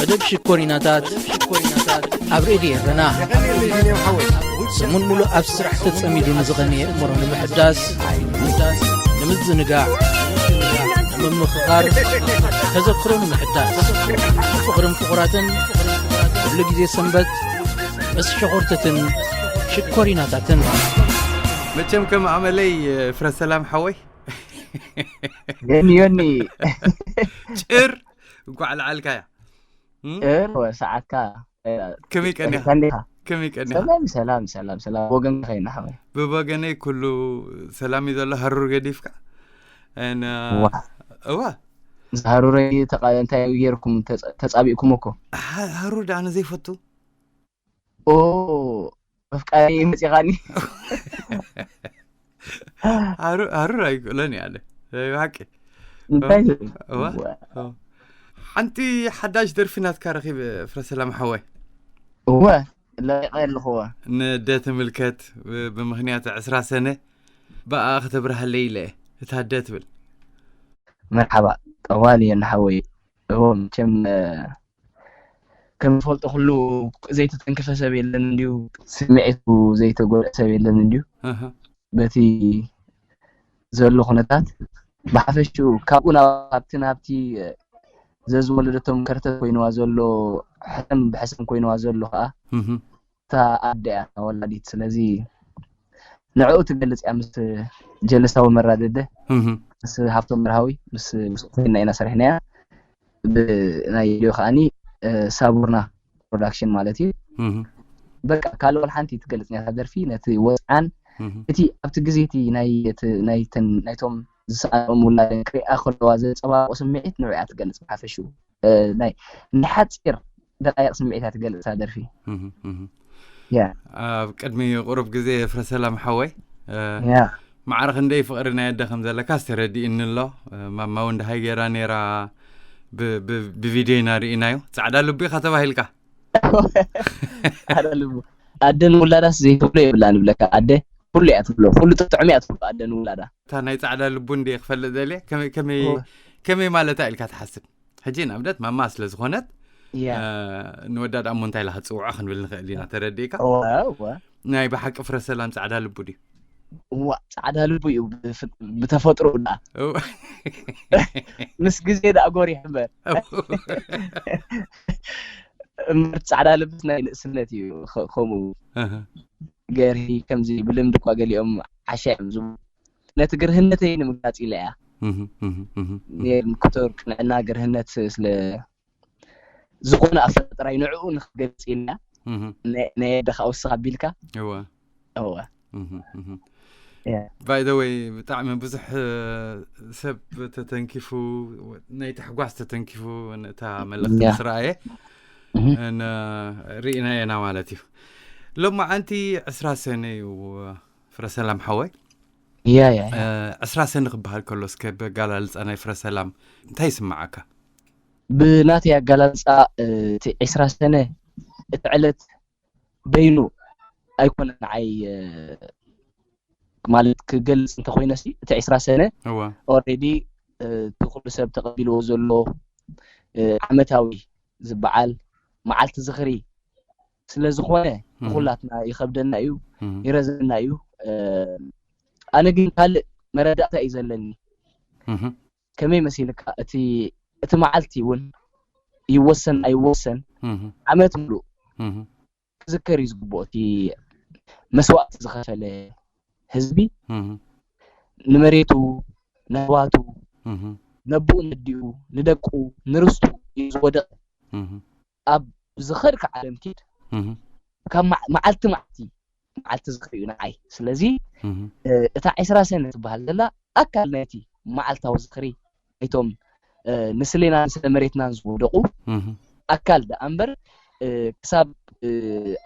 መደብ ሽኮሪናታት ኣብ ሬድዮ ኤረና። ሰሙን ሙሉእ ኣብ ስራሕ ተጸሚዱ ንዝቐነየ እምሮ ንምሕዳስ፣ ንምዝንጋዕ፣ ንምምኽኻር፣ ተዘክሮ ንምሕዳስ፣ ፍቕርን ፍቑራትን፣ ኩሉ ግዜ ሰንበት ምስ ሸኾርተትን ሽኮሪናታትን። መቸም ከም ኣመለይ ፍረ ሰላም ሓወይ። ዮኒ ዮኒ ጭር እንኳዕ ለዓልካያ። እም? እወ ሰዓትካ ከመይ ቀኒኻ? ቀኒኻ ከመይ ቀኒኻ? ሰላም ሰላም ሰላም ሰላም ወገንካ ከይና ሓወይ ብወገነይ ኩሉ ሰላም እዩ ዘሎ። ሃሩር ገዲፍካ And, uh, ዋ። እዋ ምስ ሃሩረይ ተቃ- እንታይ ገይርኩም ተጸ- ተጻቢእኩም እኮ ሃ- ሃሩር ደኣ ነዘይፈቱ ኦ ኣፍቃሪ መጺኻኒ ሃሩር ኣይክእሎን እየ ኣነ። ብሓቂ እንታይ እዋ ሓንቲ ሓዳሽ ደርፊ ናትካ ረኺብ ፍረሰላም ሓወይ እወ ለቂቐ ኣለኹ እወ ንደ ትምልከት ብምኽንያት ዕስራ ሰነ ብኣ ከተብርሃለይ ኢለ እየ እታ ደ ትብል መርሓባ ጠዋል እየ ንሓወይ እዎ መቸም ከም ዝፈልጦ ኩሉ ዘይተተንከፈ ሰብ የለን እንድዩ ስምዒቱ ዘይተጎድአ ሰብ የለን እንድዩ ኣሃ። በቲ ዘሎ ኩነታት ብሓፈሽኡ ካብኡ ናብ ኣብቲ ናብቲ ዘዝወለደቶም ከርተት ኮይንዋ ዘሎ ሕሰም ብሕሰም ኮይንዋ ዘሎ ከዓ እህ። እታ ኣደ እያ እታ ወላዲት ስለዚ ንዕኡ ትገልፅ እያ ምስ ጀለሳዊ መራደደ እህ። ምስ ሃፍቶም መርሃዊ ምስ ምስ ኮይና ኢና ሰሪሕናያ ብናይ ሬድዮ ከዓኒ ሳቡርና ፕሮዳክሽን ማለት እዩ እህ። በቃ ካልእ ወላ ሓንቲ ትገልፅ ነታ ደርፊ ነቲ ወፅዓን እህ። እቲ ኣብቲ ግዜ እቲ ናይ እቲ- ናይተን ናይቶም ዝሰኣኖም ውላደን ክሪኣ ከለዋ ዘንፀባርቆ ስምዒት ንዑ እያ ትገልፅ ብሓፈሽኡ እ፣ ናይ ናይ ሓፂር ደቃይቅ ስምዒት እያ ትገልፅ እታ ደርፊ እህ። እህ። ያ ኣብ ቅድሚ ቁሩብ ግዜ ፍረሰላም ሓወይ እ፣ ያ ማዕረ ክንደይ ፍቕሪ ናይ ኣደ ከም ዘለካ ዝተረዲእኒ ኣሎ። እ፣ ማማ እውን ደሃይ ገይራ ነይራ ብ- ብ- ብቪድዮ ኢና ርኢናዮ። ፃዕዳ ልቡ ኢኻ ተባሂልካ። ኣደ ልቡ ኣደ ንውላዳስ ዘይትብሎ የብላ ንብለካ ኣደ ኩሉ እያ ትብሎ ኩሉ ጥጥዑም እያ ትብሎ ኣደ ንውላዳ እታ ናይ ፃዕዳ ልቡ እንደ ክፈልጥ ደልየ ከመይ- ከመይ እወ። ከመይ ማለታ ኢልካ ትሓስብ? ሕጂ ንኣብነት ማማ ስለ ዝኾነት ያ እ፣ ንወዳ ደኣ እሞ እንታይ ኢላ ክትፅውዖ ክንብል ንኽእል ኢና። ተረዲእካ? እወ እወ ናይ ብሓቂ ፍረ ሰላም ፃዕዳ ልቡ ድዩ? እዋ ፃዕዳ ልቡ እዩ ብፍ- ብተፈጥሮ ዳ እው። ምስ ግዜ ዳ ጎሪሕ እምበር እምበር ፃዕዳ ልብስ ናይ ንእስነት እዩ ከ- ከምኡ እህ። ገርሂ ከምዚ ብልምዲ እኳ ገሊኦም ዓሻ እዮም ዝብሉ ነቲ ግርህነተይ ንምግላፅ ኢለ እያ እህ፣ እህ፣ እህ። ኔር ክቶር ቅንዕና ግርህነት ስለ ዝኾነ ኣፈጣጥራይ ንዕኡ ንክገልፅ ኢለ እያ እህ። ናይ- ናይ ኣደኻ ውስኽ ኣቢልካ እወ። እወ እህ፣ እህ። ያ። By the way ብጣዕሚ ብዙሕ እ፣ ሰብ ተተንኪፉ ናይ ታሕጓስ ተተንኪፉ ነታ መልእኽቲ ያ። ምስ ረኣየ እህ። ን- ርኢና ኢና ማለት እዩ። ሎማዓንቲ ዕስራ ሰነ እዩ ፍረሰላም ሓወይ። ያ ያ ያ እ፣ ዕስራ ሰነ ክበሃል ከሎ እስከ በጋላልፃ ናይ ፍረሰላም እንታይ ይስምዓካ? ብናተይ ኣጋላልፃ እ፣ እቲ ዕስራ ሰነ እቲ ዕለት በይኑ ኣይኮነ ንዓይ እ፣ ማለት ክገልፅ እንተኮይነ ሲ እቲ ዕስራ ሰነ እወ ኦሬዲ እቲ ኩሉ ሰብ ተቐቢልዎ ዘሎ እ፣ ዓመታዊ ዝበዓል መዓልቲ ዝኽሪ ስለ ዝኾነ እህ። ንኩላትና ይኸብደና እዩ እህ። ይረዘና እዩ እ፣ ኣነ ግን ካልእ መረዳእታ እዩ ዘለኒ እህ። ከመይ መሲልካ እቲ እቲ መዓልቲ እውን ይወሰን ኣይወሰን እህ። ዓመት ሙሉእ እህ። ክዝከር እዩ ዝግብኦ እቲ መስዋእቲ ዝኸፈለ ህዝቢ እህ። ንመሬቱ ንኣሕዋቱ እህ። ነብኡ ነዲኡ ንደቁ ንርስቱ እዩ ዝወደቐ እህ። ኣብ ዝኸድካ ዓለም ኪድ እህ። ካብ መዓ- መዓልቲ መዓልቲ መዓልቲ ዝኽሪ እዩ ንዓይ ስለዚ እህ። እ፣ እታ ዕስራ ሰነ ትበሃል ዘላ ኣካል ናይቲ መዓልታዊ ዝኽሪ ናይቶም እ፣ ንስሌናን ስለ መሬትናን ዝወደቑ እህ። ኣካል ደኣ እምበር እ፣ ክሳብ እ፣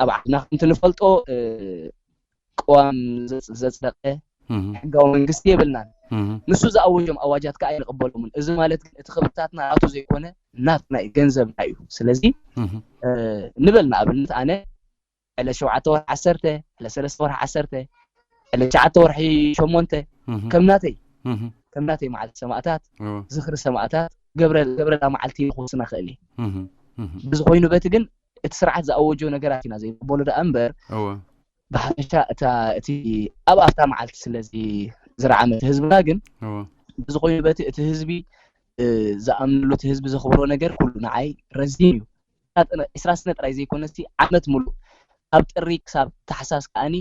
ኣብ ዓድና ከምቲ ንፈልጦ እ፣ ቅዋም ዘጽ- ዘጽደቀ እህ። ሕጋዊ መንግስቲ የብልናን እህ። ንሱ ዝኣወጆም ኣዋጃት ከዓ ኣይንቕበሎምን እዚ ማለት ግን እቲ ክብርታትና ናቱ ዘይኮነ ናትና እዩ ገንዘብና እዩ ስለዚ እህ። እ፣ ንበል ንኣብነት ኣነ ዕለት ሸውዓተ ወርሒ ዓሰርተ ዕለት ሰለስተ ወርሒ ዓሰርተ ዕለት ትሽዓተ ወርሒ ሸሞንተ እህ። ከም ናተይ እህ። ከም ናተይ መዓልቲ ሰማእታት እወ። ዝኽሪ ሰማእታት ገብረ ገብረላ መዓልቲ ኢለ ክወስና ክእል እየ እህ። ብዝኾይኑ በቲ ግን እቲ ስርዓት ዝኣወጆ ነገራት ኢና ዘይንቕበሎ ደኣ እምበር፣ ብሓፈሻ እቲ ኣብ ኣፍታ መዓልቲ ስለዚ ዝረዓመ ህዝብና ግን ብዝኾይኑ በቲ እቲ ህዝቢ ዝኣምንሉ እቲ ህዝቢ ዘኽብሮ ነገር ኩሉ ንዓይ ረዚን እዩ። ዕስራ ስነ ጥራይ ዘይኮነሲ ዓመት ሙሉእ ካብ ጥሪ ክሳብ ታሕሳስ ከዓኒ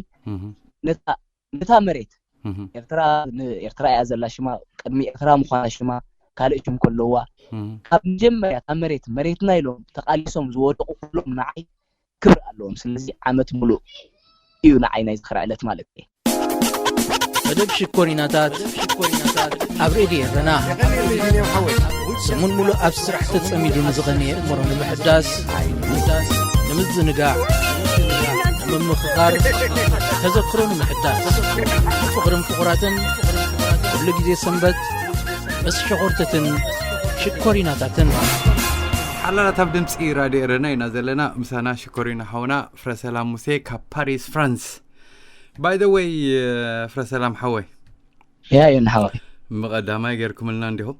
ነታ መሬት ኤርትራ ንኤርትራ እያ ዘላ ሽማ፣ ቅድሚ ኤርትራ ምዃና ሽማ ካልእ ሽም ከለዋ ካብ መጀመርያ እታ መሬት መሬትና ኢሎም ተቓሊሶም ዝወደቑ ኩሎም ንዓይ ክብሪ ኣለዎም። ስለዚ ዓመት ሙሉእ እዩ ንዓይ ናይ ዝኽሪ ዕለት ማለት እዩ። መደብ ሽኮሪናታት ኣብ ሬድዮ ኤረና ሰሙን ሙሉእ ኣብ ስራሕ ተጸሚዱ ንዝቐነየ እምሮ ንምሕዳስ ንምዝንጋዕ ንምምኽኻር ተዘክሮ ንምሕዳስ ፍቕርን ፍቑራትን ኩሉ ግዜ ሰንበት ምስ ሸኾርትትን ሽኮሪናታትን ሓላላት ኣብ ድምፂ ራድዮ ኤረና ኢና ዘለና። ምሳና ሽኮሪና ሓውና ፍረሰላም ሙሴ ካብ ፓሪስ ፍራንስ። By the way ፍረሰላም ሓወይ ያ ዮኒ ሓወይ ምቐዳማይ ገርኩምልና እንዲኹም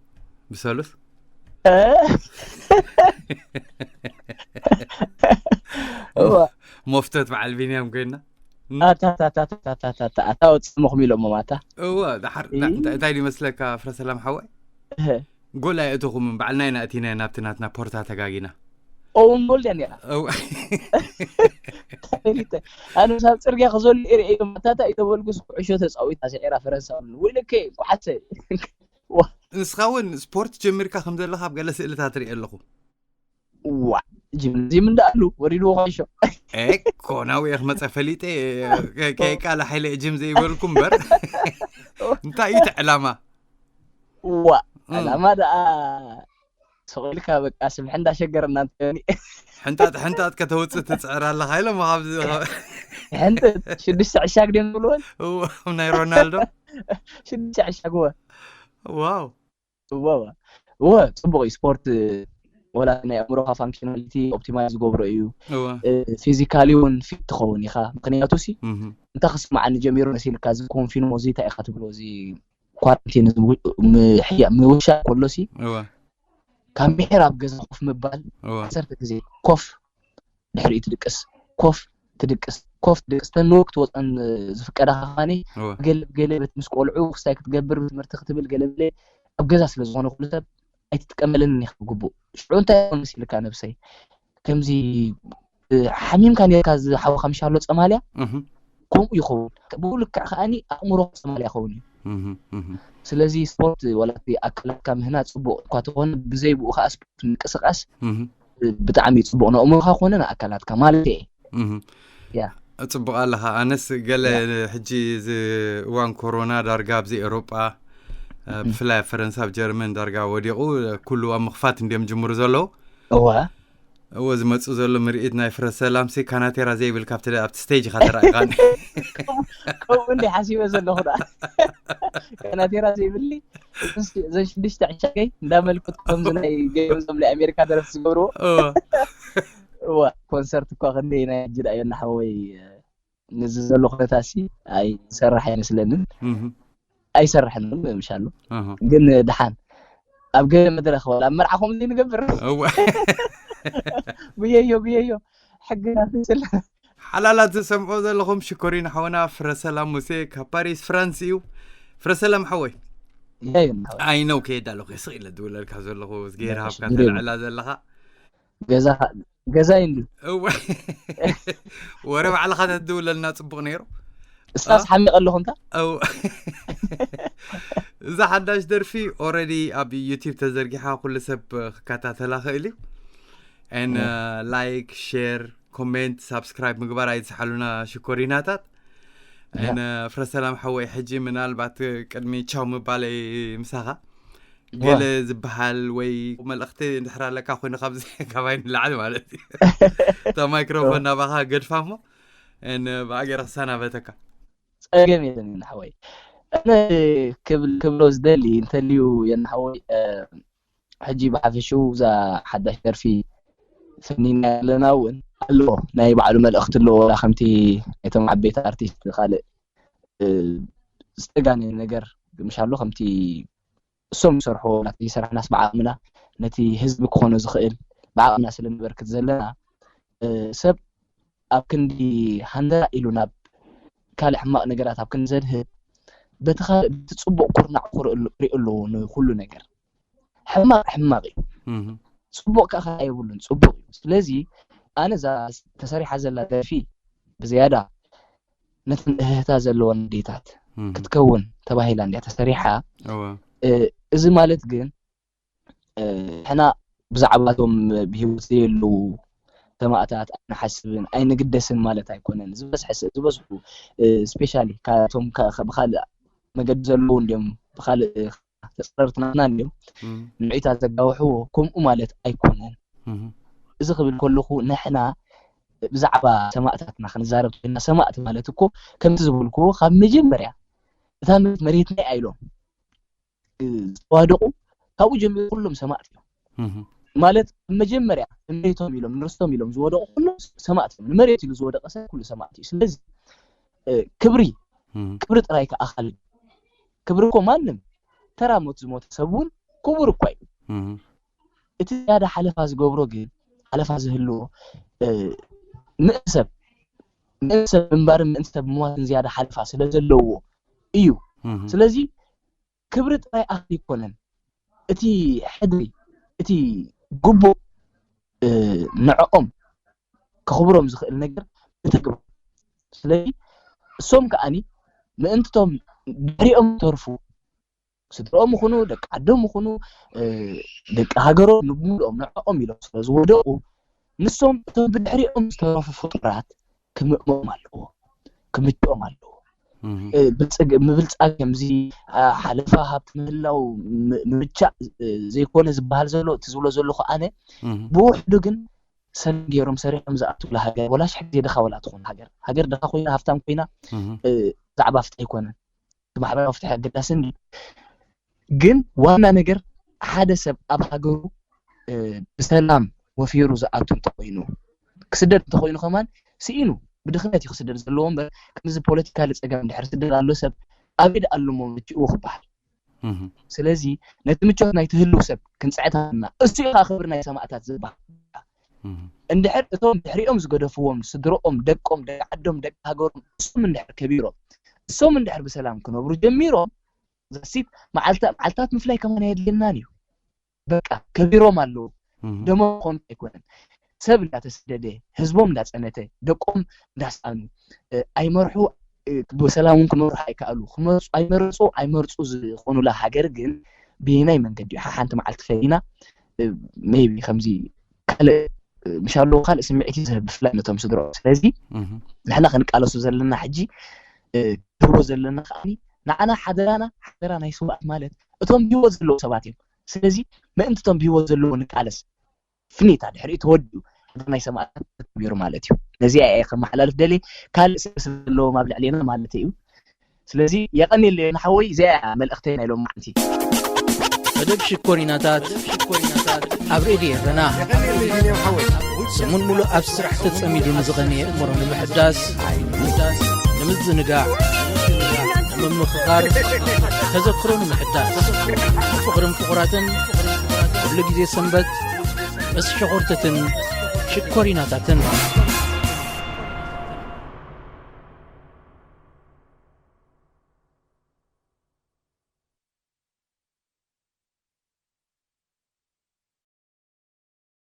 ብሰሉስ እዋ ሞፍተት በዓል ቢንያም ኮይና ኣታ ወፅሙኹም ኢሎሞ ማታ እወ ድሓር እንታይ ድመስለካ ፍረሰላም ሓወይ ጎል ኣየእተኹምን ባዕልና ኢና እቲና ናብቲ ናትና ፖርታ ተጋጊና እውን ጎል ድያ ነራ ኣነ ሳብ ፅርግያ ክዘሉ ርእዮም ኣታታ እዩ ተበልኩስ ኩዕሾ ተፃዊታ ስዒራ ፈረንሳ ወይለከ ኳዓተ ንስኻ እውን ስፖርት ጀሚርካ ከም ዘለኻ ኣብ ገለ ስእልታት ርኢ ኣለኹ ዋ ጂምናዚየም እንዳኣሉ ወሪድዎ ኮይሾ ኤኮ ናብየ ክመፀ ፈሊጠ ከይቃለ ሓይለ ጅም ዘይበልኩ እምበር እንታይ እዩ ዕላማ ዋ ዕላማ ደኣ ስቕ ኢልካ በቃ ስብሒ እንዳሸገረና እንተኒ ሕንጣጥ ሕንጣጥ ከተውፅእ ትፅዕር ኣለኻ ኢሎም ካብዚ ሕንጥጥ ሽዱሽተ ዕሻግ ድዮም ዝብልወን ናይ ሮናልዶ ሽዱሽተ ዕሻግ ወ ዋው እወ እወ ፅቡቅ እዩ ስፖርት ወላ ናይ ኣእምሮካ ፋንክሽናሊቲ ኦፕቲማይዝ ዝገብሮ እዩ ፊዚካሊ እውን ፊት ትኸውን ኢኻ ምክንያቱ ሲ እንታይ ክስማዓኒ ጀሚሩ መሲልካ እዚ ኮንፊንሞ እዚ እንታይ ኢኻ ትብሎ እዚ ኳራንቲን ምውሻ ከሎ ሲ ካብ ምሒር ኣብ ገዛ ኮፍ ምባል ዓሰርተ ግዜ ኮፍ ድሕሪኡ ትድቅስ ኮፍ ትድቅስ ኮፍ ትድቅስ ተን ንወቅቲ ወፀን ዝፍቀዳካ ከማኒ ገለ ገለ በት ምስ ቆልዑ ክስታይ ክትገብር ትምህርቲ ክትብል ገለ ገለ ኣብ ገዛ ስለ ዝኾነ ኩሉ ሰብ ኣይትጥቀመለንን ኢኻ ግቡእ ሽዑ እንታይ ይኾን መሲልካ ነብሰይ ከምዚ ሓሚምካ ነርካ ዝሓወካ ምሻሎ ፀማልያ ከምኡ ይኸውን ብኡ ልክዕ ከዓኒ ኣእምሮ ፀማልያ ይኸውን እዩ ስለዚ ስፖርት ወላ ኣካላትካ ምህናፅ ፅቡቅ እኳ ተኾነ ብዘይ ብኡ ከዓ ስፖርት ምንቅስቃስ ብጣዕሚ ፅቡቅ ንኣእምሮካ ኮነ ንኣካላትካ ማለት እየ ያ ፅቡቅ ኣለኻ ኣነስ ገለ ሕጂ እዚ እዋን ኮሮና ዳርጋ ኣብዚ ኤሮጳ ብፍላይ ኣብ ፈረንሳ ኣብ ጀርመን ዳርጋ ወዲቑ ኩሉ ኣብ ምኽፋት እንዲዮም ጅምሩ ዘለዉ እዋ እዎ ዝመፅእ ዘሎ ምርኢት ናይ ፍረ ሰላም ሲ ካናቴራ ዘይብል ካብቲ ኣብቲ ስቴጅ ኢኻ ተራኢኻኒ ከምኡ እንዲ ሓሲበ ዘለኹ ዳ ካናቴራ ዘይብሊ እዘን ሽዱሽተ ዕሻገይ እንዳመልከት ከምዚ ናይ ገዮም ዘብለ ኣሜሪካ ደረፍቲ ዝገብርዎ እዋ ኮንሰርት እኳ ክንደይ ናይ ሕጂ ዳዮ እናሓወይ ነዚ ዘሎ ኩነታ ሲ ኣይሰርሕ ኣይመስለንን ኣይሰርሕን ምሻሉ ግን ድሓን ኣብ ገለ መድረክ ወላ ኣብ መርዓ ከምዚ ንገብር ጉየዮ ጉየዮ ሕግና ስለ ሓላላት ዝሰምዖ ዘለኹም ሽኮሪን ሓውና ፍረሰላም ሙሴ ካብ ፓሪስ ፍራንስ እዩ ፍረሰላም ሓወይ ኣይነው ከየዳ ኣለኹ ስቕ ኢለ ድውለልካ ዘለኹ ዝገይር ሃብካ ተልዕላ ዘለኻ ገዛ ገዛ እዩ ወረ ባዕልኻ ተትድውለልና ፅቡቅ ነይሩ እስታስ ሓሚቕ ኣለኹ እንታ እዛ ሓዳሽ ደርፊ ኦረዲ ኣብ ዩቲብ ተዘርጊሓ ኩሉ ሰብ ክከታተላ ክእል እዩ ን ላይክ ሼር ኮሜንት ሳብስክራይብ ምግባር ኣይትስሓሉና ሽኮሪናታት ን ፍረሰላም ሓወይ ሕጂ ምናልባት ቅድሚ ቻው ምባለይ ምሳኻ ገለ ዝበሃል ወይ መልእኽቲ እንድሕር ኣለካ ኮይኑ ካብዚ ካባይ ንላዕሊ ማለት እዩ እታ ማይክሮፎን ናባኻ ገድፋ እሞ ብኣገረ ክሰናበተካ ፀገም የለን ሓወይ ኣነ ክብሎ ዝደሊ እንተልዩ የናሓወይ ሕጂ ብሓፈሽኡ እዛ ሓዳሽ ደርፊ ፈኒና ኣለና እውን ኣለዎ ናይ ባዕሉ መልእኽቲ ኣለዎ ወላ ከምቲ ናይቶም ዓበይቲ ኣርቲስት ካልእ ዝተጋነ ነገር ምሻሎ ከምቲ እሶም ዝሰርሖ ናተይ ስራሕናስ ብዓቕምና ነቲ ህዝቢ ክኾኖ ዝኽእል ብዓቕምና ስለ ንበርክት ዘለና፣ እ፣ ሰብ ኣብ ክንዲ ሃንደራ ኢሉ ናብ ካልእ ሕማቕ ነገራት ኣብ ክንዲ ዘድህብ፣ በቲ ካልእ፣ በቲ ጽቡቕ ኩርናዕ ክርእሉ-፣ ክሪኦ ኣለዎ ንኹሉ ነገር። ሕማቕ ሕማቕ እዩ። እህ። ጽቡቕ ከኣ ካልእ የብሉን፣ ጽቡቕ እዩ። ስለዚ ኣነ እዛ ተሰሪሓ ዘላ ደርፊ ብዝያዳ ነተን እህህታ ዘለወን ኣዴታት እህ። ክትከውን ተባሂላ እንድያ ተሰሪሓ። እወ። እ፣ እዚ ማለት ግን፣ እ፣ ንሕና ብዛዕባ እቶም ብህይወት ዘየለዉ ሰማእታት ኣይንሓስብን፣ ኣይንግደስን ማለት ኣይኮነን። ዝበዝሐ ሰ-፣ ዝበዝሑ፣ እ፣ ስፔሻሊ ካብቶም ከ-፣ ከ-፣ ብኻልእ መገዲ ዘለዉ እንድዮም፣ ብኻልእ ተጻረርትናና እንድዮም። እም። ንዕታ ዘጋውሕዎ ከምኡ ማለት ኣይኮነን። እህ። እዚ ክብል ከለኹ ንሕና ብዛዕባ ሰማእታትና ክንዛረብ ኮይና፣ ሰማእት ማለት እኮ ከምቲ ዝበልክዎ ካብ መጀመርያ እታ መሬት መሬትናይ ኢሎም እ፣ ዝተዋደቑ ካብኡ ጀሚሩ ኩሎም ሰማእት እዮም። እህ። ማለት መጀመርያ ንመሬቶም ኢሎም ንርስቶም ኢሎም ዝወደቑ ኩሎም ሰማእት እዮም። ንመሬት ኢሉ ዝወደቐ ሰብ ኩሉ ሰማእት እዩ። ስለዚ፣ እ፣ ክብሪ፣ እህ። ክብሪ ጥራይ ከኣኻል እዩ። ክብሪ እኮ ማንም ተራ ሞት ዝሞተ ሰብ እውን ክቡር እኳ እዩ። እህ። እቲ ዝያዳ ሓለፋ ዝገብሮ ግን፣ ሓለፋ ዝህልዎ፣ እ፣ ምእን ሰብ፣ ምእን ሰብ ምንባርን ምእን ሰብ ምሟትን ዝያዳ ሓለፋ ስለ ዘለዎ እዩ። እህ። ስለዚ ክብሪ ጥራይ ኣኽሊ ኣይኮነን። እቲ ሕድሪ፣ እቲ ግቡእ፣ እ፣ ንዕኦም ከኽብሮም ዝኽእል ነገር ምትግባር። ስለዚ እሶም ከኣኒ ምእንትቶም ድሕሪኦም ዝተርፉ ስድራኦም ይኹኑ፣ ደቂ ዓዶም ይኹኑ፣ እ፣ ደቂ ሃገሮም ንብሙሉኦም ንዕኦም ኢሎም ስለ ዝወደቑ፣ ንሶም እቶም ብድሕሪኦም ዝተረፉ ፍጡራት ክምእምኦም ኣለዎ፣ ክምችኦም ኣለዎ። እህ። እ፣ ብልጽግ-፣ ምብልጻግ ከምዚ፣ አ፣ ሓለፋ ሃብቲ ምህላው ም-፣ ምምቻእ፣ እ፣ ዘይኮነ ዝበሃል ዘሎ፣ እቲ ዝብሎ ዘለኹ ኣነ፣ እህ። ብውሕዱ ግን ሰላም ገይሮም ሰሪሖም ዝኣትውላ ሃገር፣ ወላ ሽሕ ግዜ ድኻ ወላ ትኹን ሃገር፣ ሃገር ድኻ ኮይና ሃብታም ኮይና፣ እህ። እ፣ ብዛዕባ ፍትሒ ኣይኮነን። እቲ ማሕበራዊ ፍትሒ ኣገዳሲ እንድዩ። ግን ዋና ነገር ሓደ ሰብ ኣብ ሃገሩ፣ እ፣ ብሰላም ወፊሩ ዝኣቱ እንተኾይኑ፣ ክስደድ እንተኾይኑ ከማን ስኢኑ ብድኽነት እዩ ክስደድ ዘለዎ እምበር፣ ከምዚ ፖለቲካሊ ጸገም እንድሕር ስደድ ኣሎ ሰብ ኣበይ ደኣ ኣሎ እሞ ምችእዎ ክበሃል። እህ። ስለዚ ነቲ ምቾት ናይቲ ህልው ሰብ ክንጽዕት ኣለና። እሱ እዩ ከዓ ክብሪ ናይ ሰማእታት ዝበሃል። እህ። እንድሕር እቶም ድሕሪኦም ዝገደፍዎም ስድርኦም፣ ደቆም፣ ደቂ ዓዶም፣ ደቂ ሃገሮም፣ እሶም እንድሕር ከቢሮም፣ እሶም እንድሕር ብሰላም ክነብሩ ጀሚሮም፣ ዛሲት መዓልታ-፣ መዓልታት ምፍላይ ከማን ኣየድልየናን እዩ። በቃ ከቢሮም ኣለዉ። እህ። ደሞም ክኾኑ ኣይኮነን። ሰብ እንዳተሰደደ፣ ህዝቦም እንዳጸነተ፣ ደቆም እንዳስኣኑ፣ እ፣ ኣይመርሑ፣ እ፣ ብሰላም እውን ክመርሑ ኣይከኣሉ። ክመርጹ፣ ኣይመረጹ፣ ኣይመርጹ ዝኾኑላ ሃገር ግን ብየናይ መንገዲ እዩ? ሓ-፣ ሓንቲ መዓልቲ ፈሊና፣ እ፣ ሜይቢ ከምዚ ካልእ፣ እ፣ ምሻሎ ካልእ ስምዒት እዩ ዝህብ፣ ብፍላይ ነቶም ስድራኦም። ስለዚ እህ። ንሕና ክንቃለሱ ዘለና ሕጂ፣ እ፣ ክህቦ ዘለና ከኣኒ ንዓና ሓደራና፣ ሓደራ ናይ ስውኣት ማለት እቶም ብህይወት ዘለዉ ሰባት እዮም። ስለዚ ምእንቲ እቶም ብህይወት ዘለዉ ንቃለስ። ፍኒታ ድሕሪኡ ተወዲኡ፣ ሓደራ ናይ ሰማእታት ተተግቢሩ ማለት እዩ። ነዚኣ እየ ከመሓላልፍ ደልየ። ካልእ ሰብ ስለ ዘለዎም ኣብ ልዕሌና ማለት እዩ። ስለዚ የቐንየለይ ንሓወይ፣ እዚኣ እያ መልእኽተይ ናይ ሎሚ መዓልቲ። መደብ ሽኮሪናታት ኣብ ሬድዮ ኤረና። ሰሙን ሙሉእ ኣብ ስራሕ ተጸሚዱ ንዝቐነየ እምሮ ንምሕዳስ፣ ንምዝንጋዕ፣ ንምምኽኻር፣ ተዘክሮ ንምሕዳስ፣ ፍቕርን ፍቑራትን፣ ኩሉ ግዜ ሰንበት ምስ ሸኾርትትን ሽኮሪናታትን።